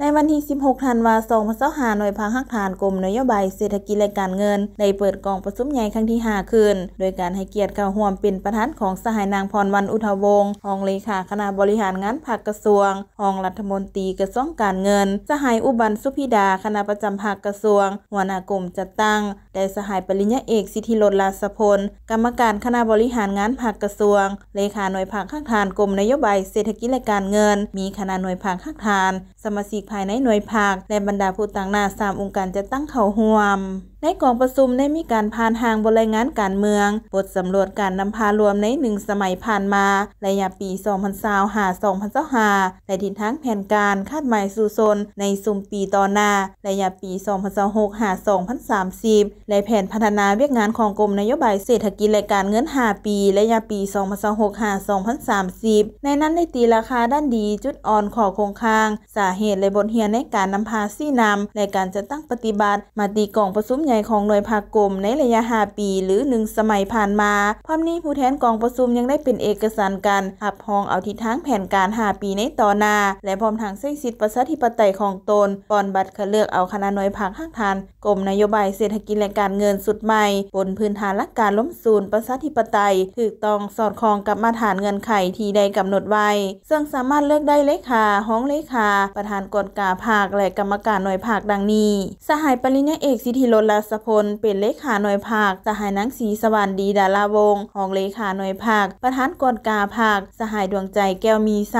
ໃນວັນທີສິບຫົກ ທັນວາ ສອງພັນຊາວຫ້າ ໜ່ວຍພັກຮາກຖານກົມນະໂຍບາຍເສດຖະກິດ ແລະ ການເງິນ ໄດ້ເປີດກອງປະຊຸມໃຫຍ່ຄັ້ງທີຫ້າຂຶ້ນ ໂດຍການໃຫ້ກຽດເຂົ້າຮ່ວມເປັນປະທານຂອງສະຫາຍນາງ ພອນວັນ ອຸດທະວົງ ຮອງເລຂາຄະນະບໍລິຫານງານພັກກະຊວງ, ຮອງລັດຖະມົນຕີກະຊວງການເງິນ, ສະຫາຍ ອຸບັນ ສຸພິດາ ຄະນະປະຈຳພັກກະຊວງ, ຫົວໜ້າກົມຈັດຕັ້ງ ແລະ ສະຫາຍ ປະລິນຍາເອກ ສິດທິລົດ ລາຊະພົນ ກຳມະການຄະນະບໍລິຫານງານພັກກະຊວງ, ເລຂາໜ່ວຍພັກຮາກຖານກົມນະໂຍບາຍເສດຖະກິດ ແລະ ການເງິນ, ມີຄະນະໜ່ວຍພັກຮາກຖານ, ສະມາຊິກພາຍໃນໜ່ວຍພັກ ແລະ ບັນດາຜູ້ຕາງໜ້າສາມອົງການຈັດຕັ້ງເຂົ້າຮ່ວມ. ໃນກອງປະຊຸມໄດ້ມີການຜ່ານຮ່າງບົດລາຍງານການເມືອງ, ບົດສຳຫຼວດການນຳພາລວມໃນໜຶ່ງສະໄໝຜ່ານມາ, ໄລຍະປີ ສອງພັນຊາວ ຫາ ສອງພັນຊາວຫ້າ ແລະ ທິດທາງແຜນການຄາດໝາຍສູ້ຊົນໃນຊຸມປີຕໍ່ໜ້າ, ໄລຍະປີ ສອງພັນຊາວຫົກ ຫາ ສອງພັນສາມສິບ ແລະ ແຜນພັດທະນາວຽກງານຂອງກົມນະໂຍບາຍເສດຖະກິດ ແລະ ການເງິນ ຫ້າ ປີ, ໄລຍະປີ ສອງພັນຊາວຫົກ ຫາ ສອງພັນສາມສິບ ໃນນັ້ນໄດ້ຕີລາຄາດ້ານດີ, ຈຸດອ່ອນ, ຂໍ້ຄົງຄ້າງ, ສາເຫດ ແລະ ບົດຮຽນໃນການນຳພາຊີ້ນຳ ແລະ ການຈັດຕັ້ງປະຕິບັດ ມະຕິກອງປະຊຸມໃຫຍ່ຂອງໜ່ວຍພັກກົມໃນໄລຍະຫ້າປີ ຫຼື ໜຶ່ງສະໄໝຜ່ານມາ. ພ້ອມນີ້, ຜູ້ແທນກອງປະຊຸມຍັງໄດ້ເປັນເອກະສັນການຮັບຮອງເອົາທິດທາງແຜນການຫ້າປີໃນຕໍ່ໜ້າ ແລະ ພ້ອມທັງໃຊ້ສິດປະຊາທິປະໄຕຂອງຕົນ ປ່ອນບັດຄັດເລືອກເອົາຄະນະໜ່ວຍພັກຮາກຖານ ກົມນະໂຍບາຍເສດຖະກິດ ແລະ ການເງິນຊຸດໃໝ່ ບົນພື້ນຖານຫຼັກການລົມສູນປະຊາທິປະໄຕ ຖືກຕ້ອງສອດຄ່ອງກັບມາດຖານເງື່ອນໄຂທີ່ໄດ້ກຳນົດໄວ້, ເຊິ່ງສາມາດເລືອກໄດ້ເລຂາ, ຮອງເລຂາ, ປະທານກວດກາພັກ ແລະ ກຳມະການໜ່ວຍພັກ ດັ່ງນີ້: ສະຫາຍ ປະລິນຍາເອກ ສິດທິລົດ ລາຊະພົນ ເປັນເລຂາໜ່ວຍພັກ, ສະຫາຍ ນາງ ສີສະຫວັນ ດີດາລາວົງ ຮອງເລຂາໜ່ວຍພັກ, ປະທານກວດກາພັກ, ສະຫາຍ ດວງໃຈ ແກ້ວມີໄຊ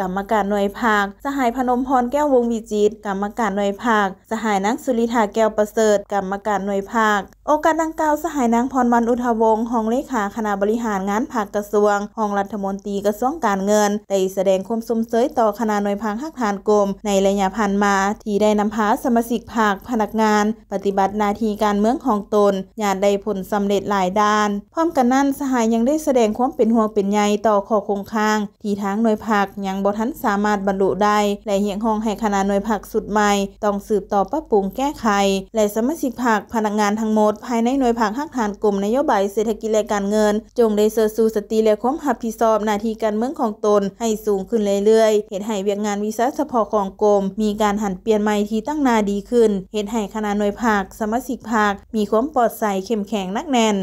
ກຳມະການໜ່ວຍພັກ, ສະຫາຍ ພະນົມພອນ ແກ້ວວົງວິຈິດ ກຳມະການໜ່ວຍພັກ, ສະຫາຍ ນາງ ສຸລິທາ ແກ້ວປະເສີດ ກຳມະການໜ່ວຍພັກ. ໂອກາດດັ່ງກ່າວ, ສະຫາຍ ນາງ ພອນວັນ ອຸດທະວົງ ຮອງເລຂາຄະນະບໍລິຫານງານພັກກະຊວງ, ຮອງລັດຖະມົນຕີກະຊວງການເງິນ ໄດ້ສະແດງຄວາມຊົມເຊີຍຕໍ່ຄະນະໜ່ວຍພັກຮາກຖານກົມ ໃນໄລຍະຜ່ານມາ ທີ່ໄດ້ນຳພາສະມາຊິກພັກ, ພະນັກງານ ປະຕິບັດໜ້າທີ່ການເມືອງຂອງຕົນຢ່າງໄດ້ຜົນສຳເລັດຫຼາຍດ້ານ. ພ້ອມກັນນັ້ນ, ສະຫາຍຍັງໄດ້ສະແດງຄວາມເປັນຫ່ວງເປັນໃຍຕໍ່ຂໍ້ຄົງຄ້າງ ທີ່ທາງໜ່ວຍພັກຍັງບໍ່ທັນສາມາດບັນລຸໄດ້ ແລະ ຮຽກຮ້ອງໃຫ້ຄະນະໜ່ວຍພັກຊຸດໃໝ່ຕ້ອງສືບຕໍ່ປັບປຸງແກ້ໄຂ ແລະ ສະມາຊິກພັກ, ພະນັກງານທັງໝົດພາຍໃນໜ່ວຍພັກຮາກຖານກົມນະໂຍບາຍເສດຖະກິດ ແລະ ການເງິນ ຈົ່ງໄດ້ເຊີດຊູສະຕິ ແລະ ຄວາມຮັບຜິດຊອບໜ້າທີ່ການເມືອງຂອງຕົນໃຫ້ສູງຂຶ້ນເລື້ອຍໆ, ເຮັດໃຫ້ວຽກງານວິຊາສະເພາະຂອງກົມມີການຫັນປ່ຽນໃໝ່ທີ່ຕັ້ງໜ້າດີຂຶ້ນ, ເຮັດໃຫ້ຄະນະໜ່ວຍພັກ, ສະມາຊິກພັກມີຄວາມປອດໃສ, ເຂັ້ມແຂງ, ໜັກແໜ້ນ.